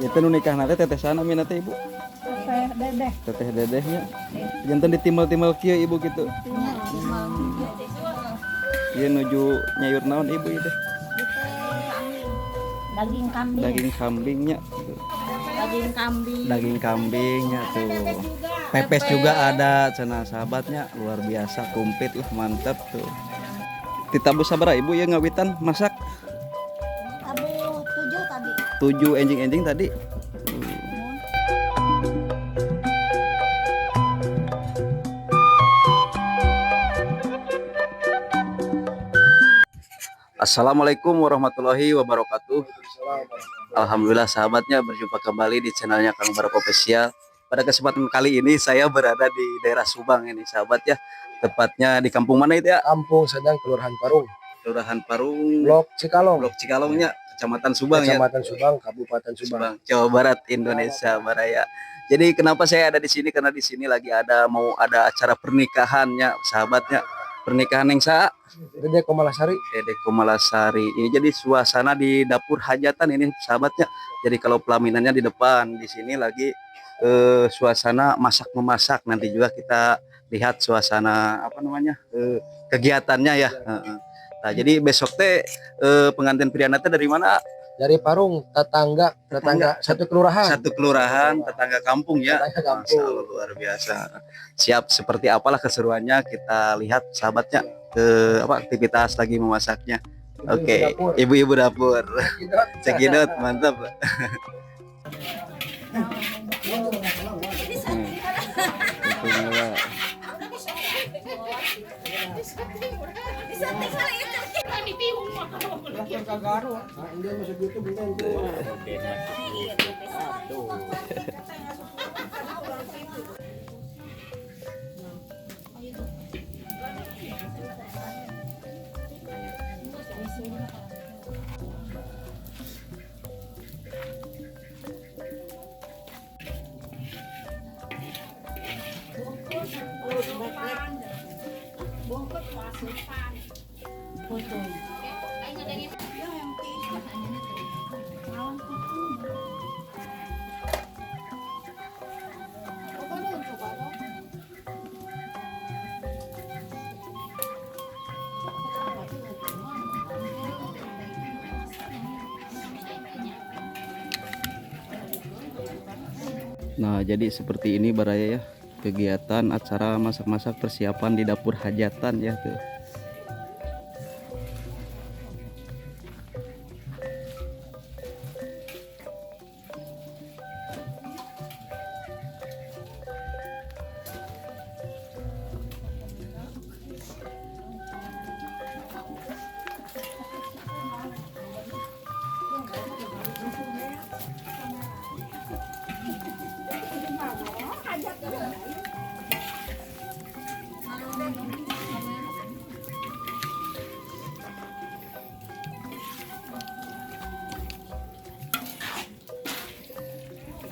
Itu nu nikah nanti teteh sana mina teh ibu. Teteh Dedeh. Teteh Dedehnya. Janten ditimbal-timbal kieu ibu gitu. Ieu nuju nyayur naon ibu ieu teh? Daging kambing. Daging kambingnya. Daging kambing. Daging kambingnya tuh. Pepes juga ada cenah sahabatnya, luar biasa komplit lah, mantap tuh. Ditabuh sabaraha ibu ya ngawitan masak? Tabuh 7 tadi. 7 enjing-enjing tadi. Assalamualaikum warahmatullahi wabarakatuh. Alhamdulillah sahabatnya, berjumpa kembali di channelnya Kang Barok Official. Pada kesempatan kali ini saya berada di daerah Subang ini sahabat ya. Tepatnya di kampung mana itu ya? Kampung Sadang, Kelurahan Parung, Kelurahan Parung, Blok Cikalong, Blok Cikalongnya, Kecamatan Subang ya. Kecamatan Subang, Kabupaten Subang. Subang, Jawa Barat, Indonesia Baraya. Jadi kenapa saya ada di sini? Karena di sini lagi ada mau ada acara pernikahannya, sahabatnya. Pernikahan yang sa Dede Komalasari, Dede Komalasari. Ini jadi suasana di dapur hajatan ini sahabatnya. Jadi kalau pelaminannya di depan, di sini lagi suasana masak memasak. Nanti juga kita lihat suasana apa namanya kegiatannya ya. Heeh. Nah, jadi besok teh pengantin pria teh dari mana? Dari Parung, tetangga, tetangga satu kelurahan. Satu kelurahan, tetangga kampung ya. Tetangga Masya kampung. Allah, luar biasa. Siap seperti apalah keseruannya kita lihat sahabatnya ke apa aktivitas lagi memasaknya. Ibu-ibu Oke, dapur. ibu-ibu dapur. Cekidot. Cekidot, mantap. Nah, jadi seperti ini baraya ya, kegiatan acara masak-masak persiapan di dapur hajatan ya tuh.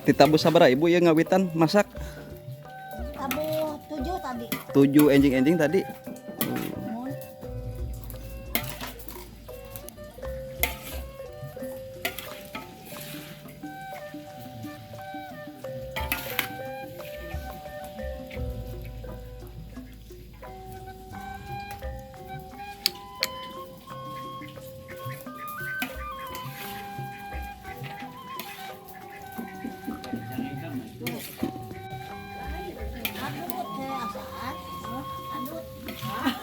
Ditabuh sabaraha ibu ya ngawitan masak? Tabuh 7 tadi. 7 enjing-enjing tadi. Adut teh asaan. Adut. Adut asaan.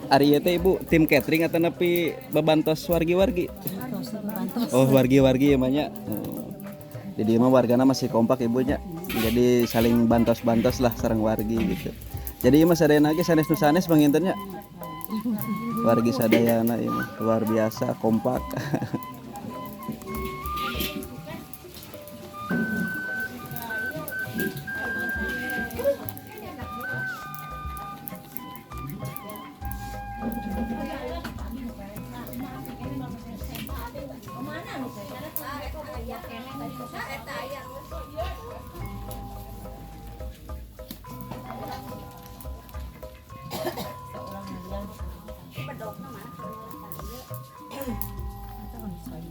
Ari ieu teh Ibu tim catering atau nepi babantos wargi-wargi? Oh, wargi-wargi ya banyak. Oh. Jadi emang wargana masih kompak ibunya. Jadi saling bantos-bantos lah sareng wargi gitu. Jadi ieu mah sadayana ge sanes nu sanes panginten nya. Wargi sadayana ieu mah luar biasa kompak.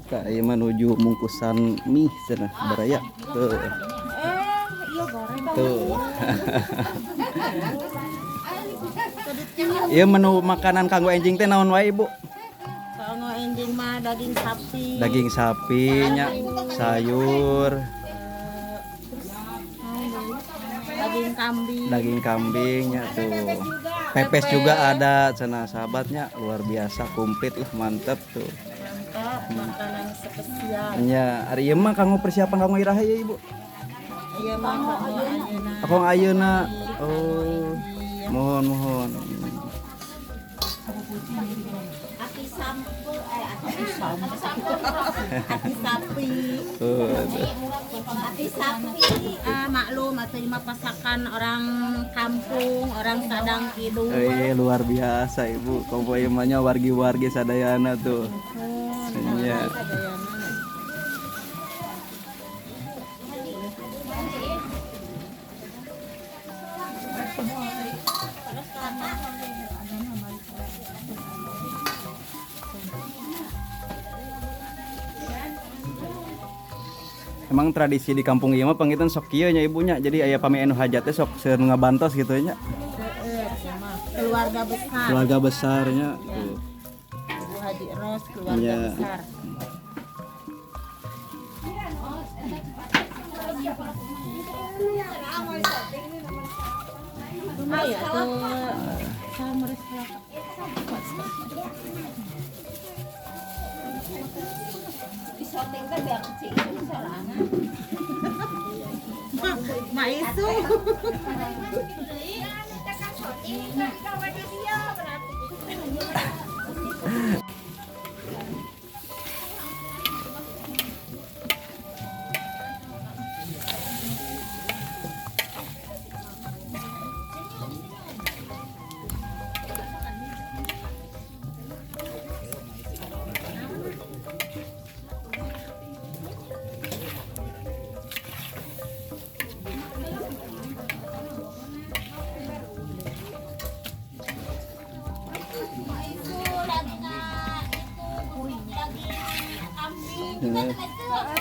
Kak, ieu menuju mungkusan mie cenah baraya. Tuh. Tuh. Ieu menu makanan kanggo enjing teh naon wae, Ibu? Kanggo enjing mah daging sapi. Daging sapi nya, sayur, daging kambing. Daging kambingnya tuh. Pepes juga ada cenah sahabatnya, luar biasa komplit lah, mantep tuh. Makanan spesial. Nya, ari ieu mah kanggo persiapan kanggo iraha ya, Ibu? Iya mah kanggo ayeuna. Kanggo ayeuna. Oh. Mohon mohon. Aki sampe aki sapi. Aki sapi. Maklum atau mah pasakan orang kampung, orang Sadang Kidul. Luar biasa Ibu. Kompo ieu mah nya wargi-wargi sadayana tuh. Iya. Emang tradisi di kampung ieu mah pangitan sok kieu nya ibunya. Jadi aya pami anu hajat teh sok seueur nu ngabantos gitu nya. Keluarga besar. Keluarga besarnya tuh. Ibu Haji Ros keluarga ya. Besar. Maisu.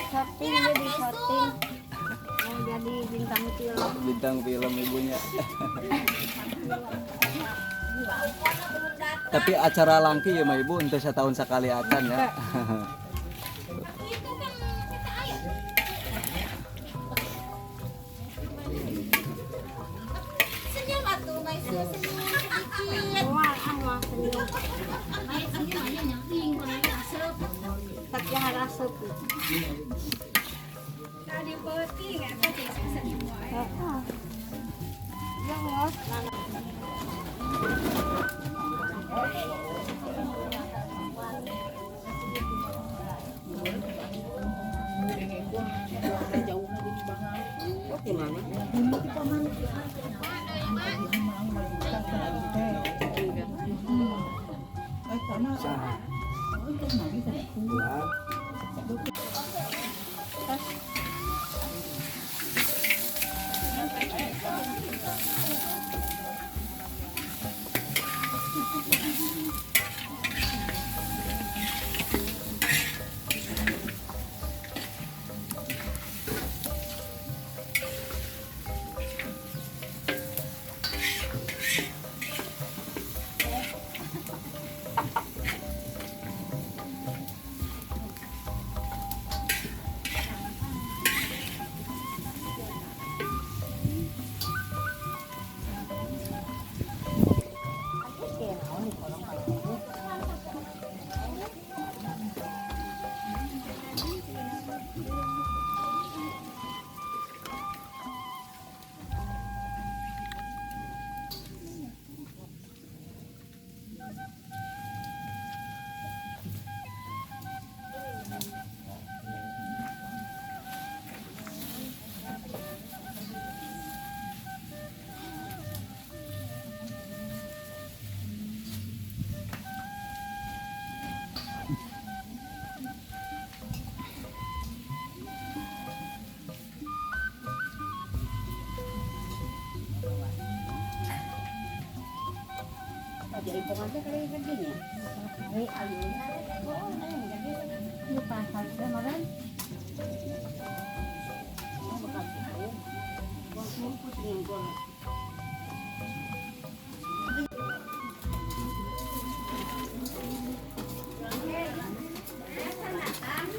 Shorting jadi shorting. Mau jadi bintang film. Bintang film ibunya. Tapi acara langki ya ma ibu untuk setahun sekali acan ya.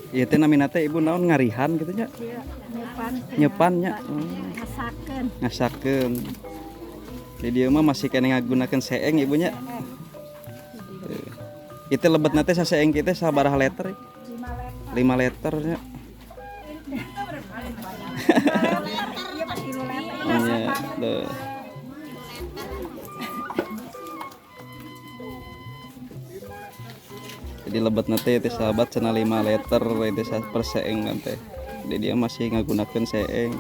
Ieu teh namina teh ibu naon ngarihan gitu nya? Nyepan. Nyepan nya. Masakeun. Ngasakeun. Di dieu mah masih keneh ngagunakeun seeng ibu nya. Itu lebetna teh saseeng kieu teh sabaraha liter? 5 liter nya. Iya, tuh. Jadi lebetna teh itu sahabat cenah 5 liter itu per seeng kan teh. Jadi dia masih ngagunakeun seeng.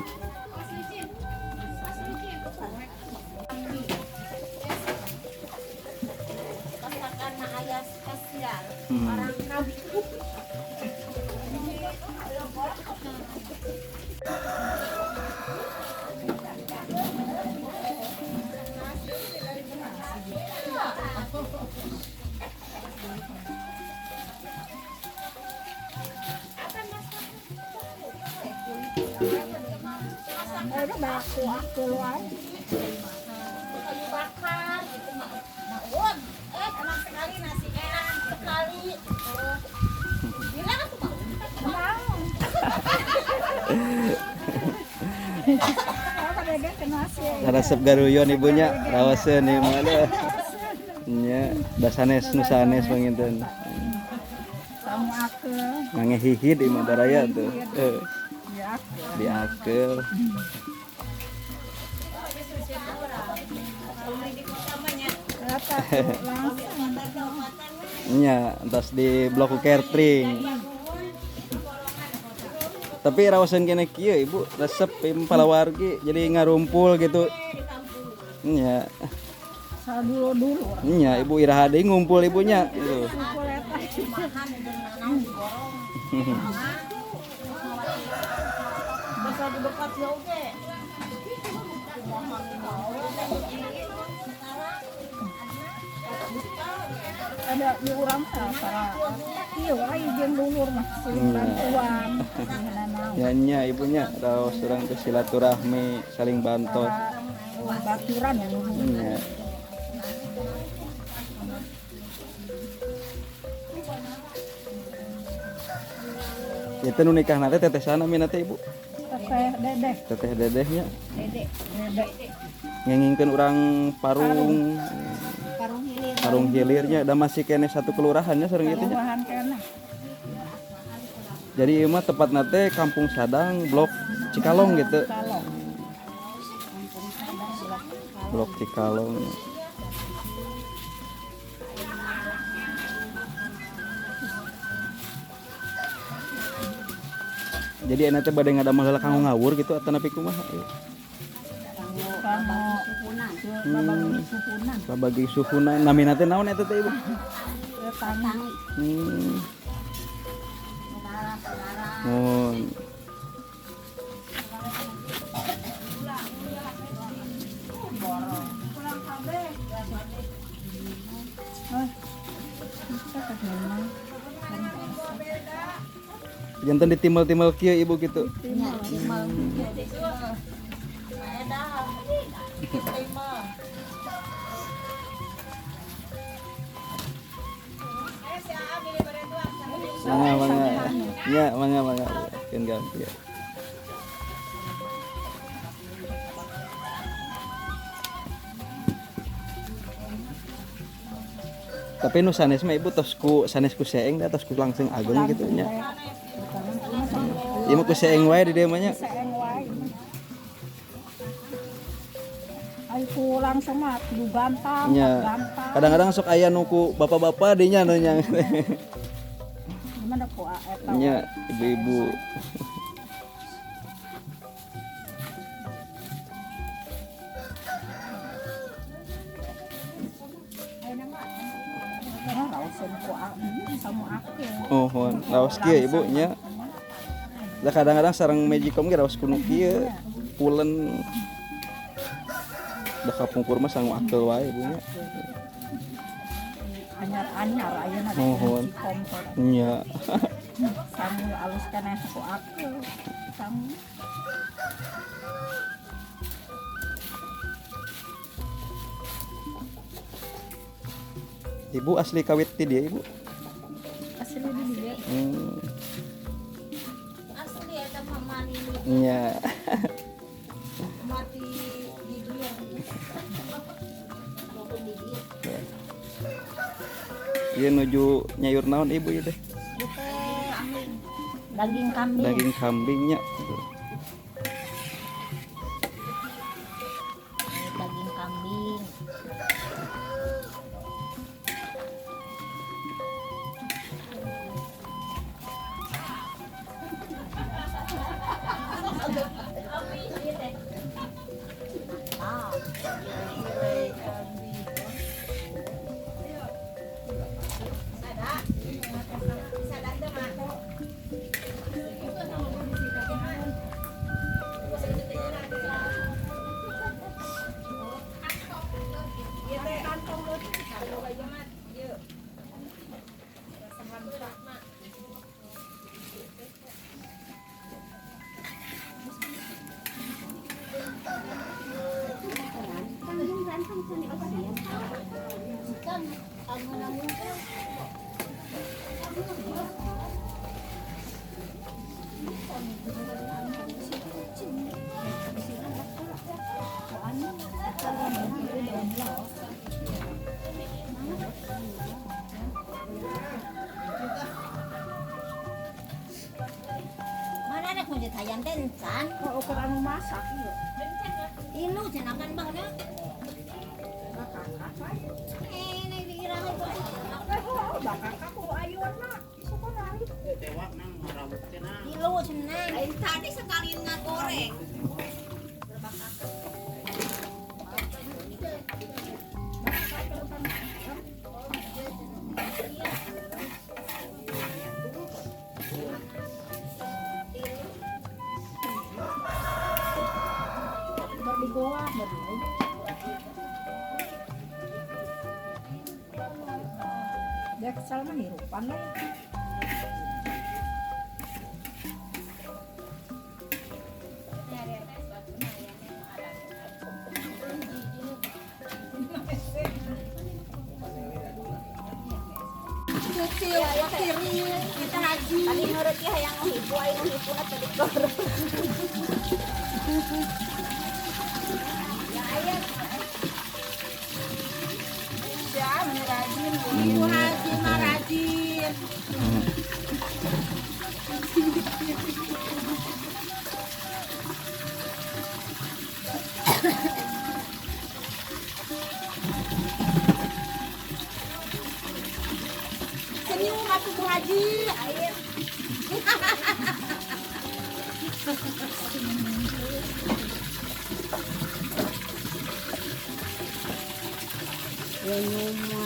Kayu bakar gitu mah. Naon? Enak sekali nasi enak sekali. Bilang aku mau. Mau. Resep garuyon ibunya, rawaseun ieu mah deh. Nya, da sanes nu sanes panginten. Ngangehihid ieu mah baraya tuh. Diakeul. Nya, entos di blok catering. Tapi rawaseun kene kieu ibu resep im palawargi jadi ngarumpul gitu. Nya. Dulu-dulu. Nya, ibu iraha deui ngumpul ibunya gitu. Ada di urang para iya wae jeung dulur mah saling bantuan. Ya nya ibunya raos urang teh silaturahmi saling bantos. Baturan ya nuhun. Nya. Itu nu nikahna teh teteh sana mina teh ibu? Teteh Dedeh. Teteh Dedehnya. Dedeh. Dedeh. Ngengingkeun urang Parung. Parung Hilir. Parung Hilirnya da masih keneh satu kelurahannya sareng ieu teh nya. Kelurahan keneh. Jadi ieu mah tepatna teh Kampung Sadang, Blok Cikalong gitu. Kalong. Kampung Sadang, Blok Cikalong. Blok Cikalong. Jadi enak teh bade ngadamel heula kanggo ngawur gitu atanapi kumaha? Kanggo babagi suhunan. Babagi suhunan. Babagi suhuna namina teh naon eta teh Ibu? Tangi. Saudara-saudara. Oh. Janten ditimbel-timbel kieu Ibu gitu. Nya, timbel. Timbel. Mangga mangga. Ya, mangga mangga. Keun ganti ya. Tapi nu sanes mah Ibu tos ku sanes ku seeng da tos ku langsung ageng gitu nya. Ieu mah ku seeng wae di dieu mah nya. Seeng wae. Ai ku langsung mah kudu gampang, Nya. gampang. Kadang-kadang sok aya nu ku bapak-bapak dinya nu nya. Gimana ku eta? Nya ibu-ibu. Ah, raoseun ku samu aku. Oh, raos kieu Ibu nya. Da kadang-kadang sareng magicom ge raos kuno kieu. Pulen. Da kapungkur mah sangu akel wae Ibu nya. Anyar-anyar ayeuna di Mohon. kompor. Nya. Samu alus keneh ku aku. Samu. Ibu asli kawit ti dieu Ibu. Asli di dieu. Asli eta mah mani Nya. mati di dia. Walaupun di dia. Ieu nuju nyayur naon Ibu ieu teh? Daging kambing. Daging kambingnya. Daging kambing. Mana ada kunci hayam teh encan. Kok ukur anu masak ieu. Ilu cenakan bang nya. Eh, nih dikira Eh, oh, bakal ku ayuna. Syukur ari. Ilu cenah. Tadi sekalian ngagoreng. Ber di goa ber. Dia kesal mah hirupan lah. Kecil, kiri, kita haji. Tadi nurut ya hayang hipu, ayo hipu na tadi kor. Ya ayah. Ya, meni rajin. Ibu haji mah rajin. Senyum atuh Bu Haji. Air. Senyum.